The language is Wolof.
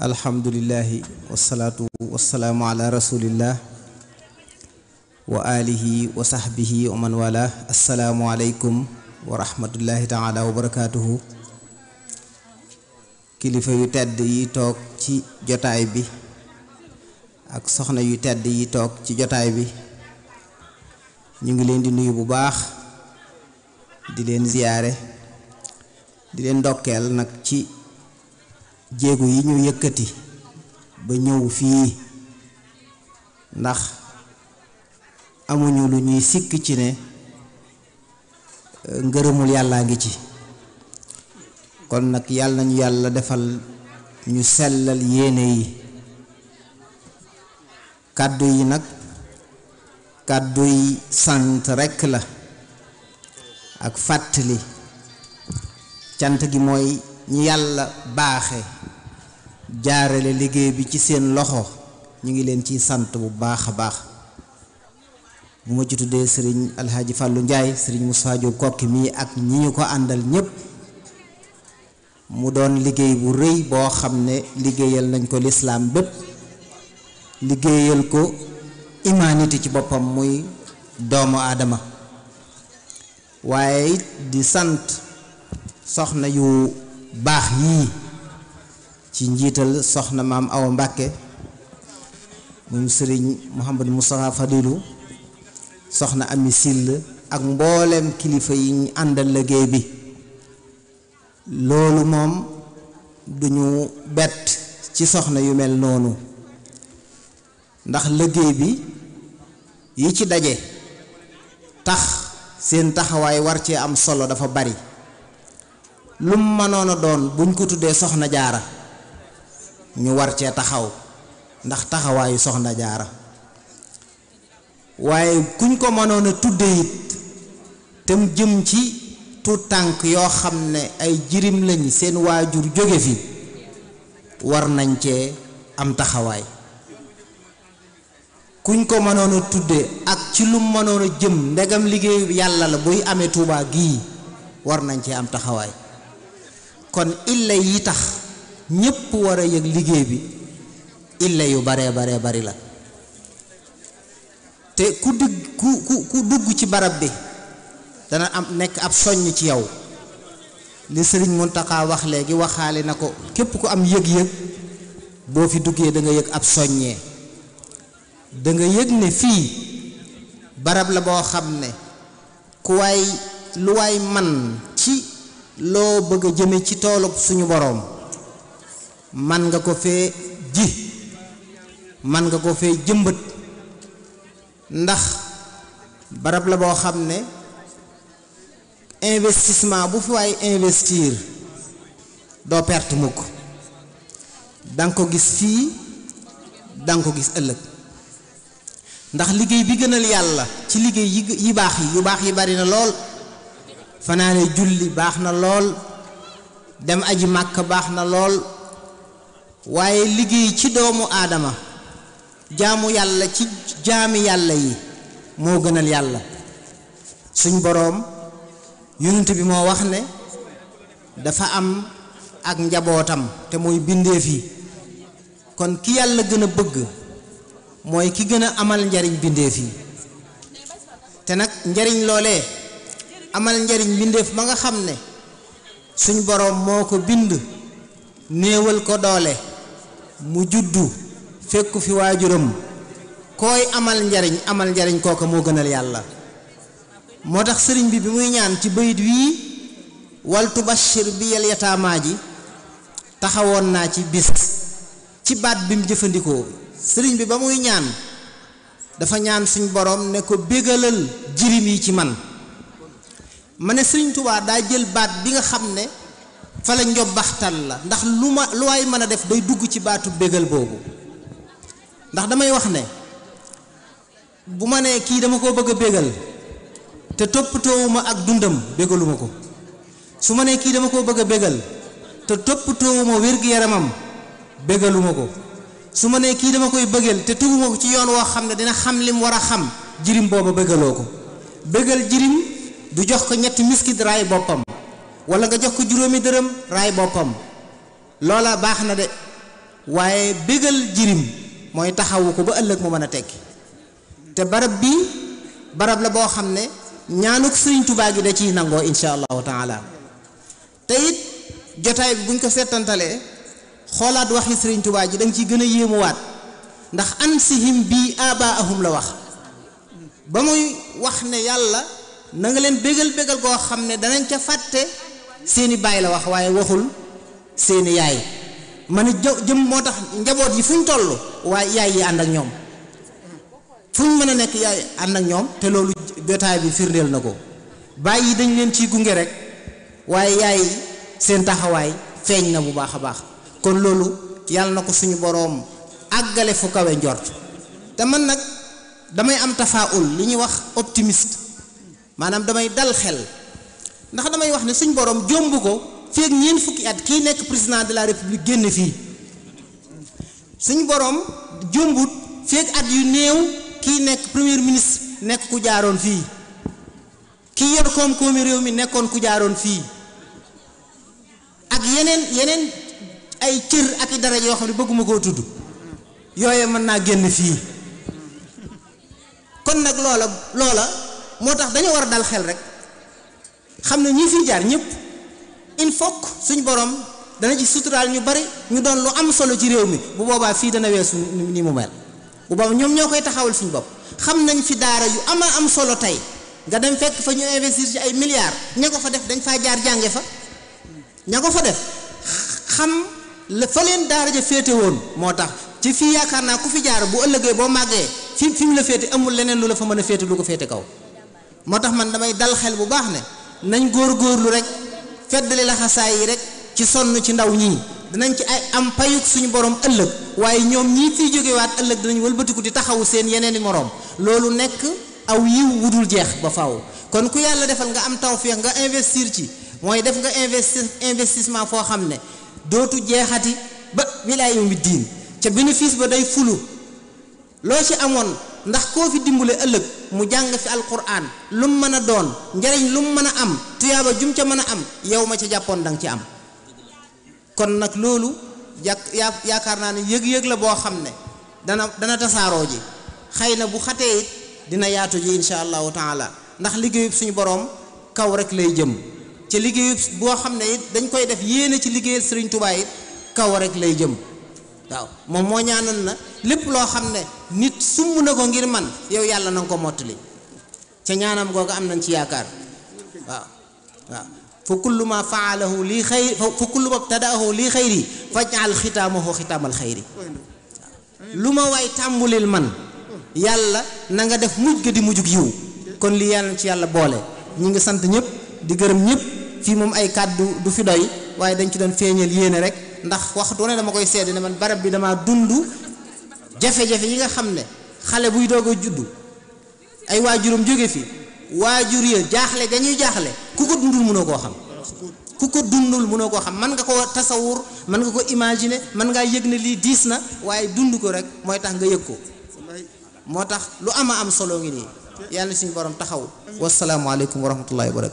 alhamdulillahi wasalaatu wasalaamu ala rasulillah wa alihi wa sahbihi wa man wala. assalaamu aleykum wa rahmatullahi taala wa barakaatuhu. kilifa yu tedd yi toog ci jotaay bi ak soxna yu tedd yi toog ci jotaay bi ñu ngi leen di nuyu bu baax, di leen ziyaare, di leen ndokkeel nag ci jéego yi ñu yëkkati ba ñëw fii, ndax amuñu lu ñuy sikk ci ne ngërëmul yàllaa ngi ci. kon nag yàlla nañu yàlla defal ñu sellal yéene yi. kàddu yi nag kàddu yi sant rekk la ak fàttali. cant gi mooy ñi yàlla baaxe jaarale liggéey bi ci seen loxo, ñu ngi leen ciy sant bu baax a baax. bu ma ci tuddee sëriñ Alxaaji Fàllu Njaay, sëriñ Moussa Diop Kokki mii ak ñi ñu ko àndal ñépp, mu doon liggéey bu rëy boo xam ne liggéeyal nañ ko lislaam bépp, liggéeyal ko humanité ci boppam muy doomu aadama. waaye it di sant soxna yu baax yii ci njiital soxna maam Awa Mbàkke moom sëriñ Mouhamadou Moustapha Fadilu, soxna Ami Sill ak mboolem kilifa yi ñu àndal liggéey bi. loolu moom duñu bett ci soxna yu mel noonu, ndax liggéey bi yi ci daje tax seen taxawaay war cee am solo dafa bari. lum mënoon a doon buñ ko tuddee soxna jaara ñu war cee taxaw ndax taxawaayu soxna jaara, waaye kuñ ko mënoon a tuddee it te mu jëm ci tuut tànk yoo xam ne ay jirim lañ, seen waajur jóge fi, war nañ cee am taxawaay. kuñ ko mënoon a tuddee ak ci lu mënoon a jëm, ndegam liggéey yàlla la buy amee Tuubaa gii, war nañ cee am taxawaay. kon illa yi tax ñépp war a yëg liggéey bi illa yu baree bari la. te ku dugg ci barab bi dana am nekk ab soññ ci yow. li sëriñ Muntaxa wax léegi waxaale na ko, képp ku am yëg-yëg boo fi duggee da nga yëg ab soññee. da nga yëg ne fii barab la boo xam ne lu waay man ci loo bëgg a jëme ci toolub suñu boroom, man nga ko fee ji, man nga ko fee jëmbët. ndax barab la boo xam ne investissement bu fi waay investir doo perte mukk. danga ko gis fii, danga ko gis ëllëg. ndax liggéey bi gënal yàlla ci liggéey yi baax yi, yu baax yi bari na lool. fanaane julli baax na lool, dem aji màkk baax na lool, waaye liggéey ci doomu aadama, jaamu yàlla ci jaami yàlla yi moo gënal yàlla. suñ boroom yonent bi moo wax ne dafa am ak njabootam te mooy bindeef yi. kon ki yàlla gën a bëgg mooy ki gën a amal njariñ bindeef yi. te nag njariñ loolee amal njariñ bindeef ba nga xam ne suñ boroom moo ko bind, néewal ko doole, mu juddu fekku fi waajuram. koy amal njariñ kooka moo gënal yàlla. moo tax sëriñ bi muy ñaan ci bayit wii waltu bashir bi yal yataamaa ji, taxawoon naa ci bis ci baat bi mu jëfandikoo. sëriñ bi ba muy ñaan dafa ñaan suñ boroom ne ko bégalal jirim yi ci man. ma ne sëriñ Tuubaa daa jël baat bi nga xam ne fa la njobbaxtal la, ndax lu waay mën a def day dugg ci baatu bégal boobu. ndax damay wax ne bu ma nee kii dama koo bëgg a bégal te toppatoowuma ak dundam, bégaluma ko. su ma nee kii dama koo bëgg a bégal te toppatoowuma wér-gu-yaramam, bégaluma ko. su ma nee kii dama koy bëggal te tuguma ko ci yoon woo xam ne dina xam lim war a xam, jirim booba bégaloo ko. bégal jirim du jox ko ñetti miskit raay boppam, wala nga jox ko juróomi dërëm raay boppam. loola baax na de, waaye bégal jirim mooy taxawu ko ba ëllëg mu mën a tekki te barab bi barab la boo xam ne ñaanuk Sëriñ Tuubaa gi da ciy nangoo insha allahu taala te it jotaay bi buñ ko seetantalee xoolaat waxi Sëriñ Tuubaa ji da nga ciy gën a yéemuwaat ndax ansihim bi abaahum la wax ba muy wax ne yàlla na nga leen bégal goo xam ne danañ ca fàtte seeni baay la wax waaye waxul seeni yaay man jëm moo tax njaboot yi fu ñu toll waaye yaay yi ànd ak ñoom fu ñu mën a nekk yaay ànd ak ñoom te loolu jotaay bi firndeel na ko baay yi dañ leen ciy gunge rek waaye yaay yi seen taxawaay feeñ na bu baax a baax kon loolu yàlla na ko suñu boroom àggale fu kawe njort te man nag damay am tafaul li ñuy wax optimiste maanaam damay dal xel ndax damay wax ne suñu boroom jomb ko feek ñeent fukki at kii nekk président de la république génn fii suñu boroom jombut feek at yu néew kii nekk premier ministre nekk ku jaaroon fii kii yor koom-koomi réew mi nekkoon ku jaaroon fii ak yeneen ay cër ak i daraja yoo xam ne bëgguma koo tudd yooye mën naa génn fii kon nag loola moo tax dañoo war a dal xel rek xam ne ñi fi jaar ñëpp il faut que suñ borom dana ci suturaal ñu bari ñu doon lu am solo ci réew mi bu boobaa fii dana weesu ni mu mel bu boobaa ñoom ñoo koy taxawal suñ bopp xam nañ fi daara yu am solo tey nga dem fekk fa ñu investir ci ay milliards ña ko fa def dañ faa jaar jànge fa ña ko fa def xam la fa leen daara ja féete woon moo tax ci fii yaakaar naa ku fi jaar bu ëllëgee boo màggee fi mu la féete amul leneen lu la fa mën a féete lu ko féete kaw moo tax man damay dal xel bu baax ne nañ góorgóorlu rek feddali la xasaay yi rek ci sonn ci ndaw ñii dinañ ci ay am payuk suñu borom ëllëg waaye ñoom ñii fiy jógewaat ëllëg dinañ wëlbatiku di taxawu seen yeneeni moroom loolu nekk aw yiw wudul jeex ba faaw kon ku yàlla defal nga am tawfeex nga investir ci mooy def nga investissement foo xam ne dootu jeexati ba ilaa yawmi diin ca bénéfice ba day fulu loo ci amoon ndax koo fi dimbale ëllëg mu jàng fi alquran lu mu mën a doon njariñ lu mu mën a am tuyaaba jum ca mën a am yow ma ca jàppoon danga ci am kon nag loolu yaakaar naa ne yëg-yëg la boo xam ne dana tasaaroo ji xëy na bu xatee it dina yaatu ji insha allahu taala ndax liggéeyub suñu boroom kaw rek lay jëm ci liggéeyub boo xam ne it dañ koy def yéene ci liggéeyal Sëriñ Tuubaa it kaw rek lay jëm waaw moom moo ñaanal na lépp loo xam ne nit sumb na ko ngir man yow yàlla na nga ko mottali ca ñaanam googu am nañ ci yaakaar waaw fa kullu ma faalahu lii xayri fa kullu ma btadaahu lii xayri faj'al xitaamahu xitaamal xayri lu ma waay tàmbulil man yàlla na nga def mujj ga di mujjug yiw kon lii yàlla ci yàlla boole ñi ngi sant ñëpp di gërëm ñëpp fii moom ay kàddu du fi doy waaye dañ ci doon feeñal yéene rek ndax waxtu ne dama koy seede ne man barab bi dama dund jafe-jafe yi nga xam ne xale buy doog a juddu ay waajuram jóge fi waajur ya jaaxle dañuy jaaxle ku ko dundul mënoo koo xam ku ko dundul mënoo koo xam man nga ko tasawur man nga ko imaginer man ngaa yëg ne lii diis na waaye dund ko rek mooy tax nga yëg ko moo tax lu ama am solo ngi nii yàlla suñu borom taxaw wasalaamualeykum wa rahmatullahi wa barakatu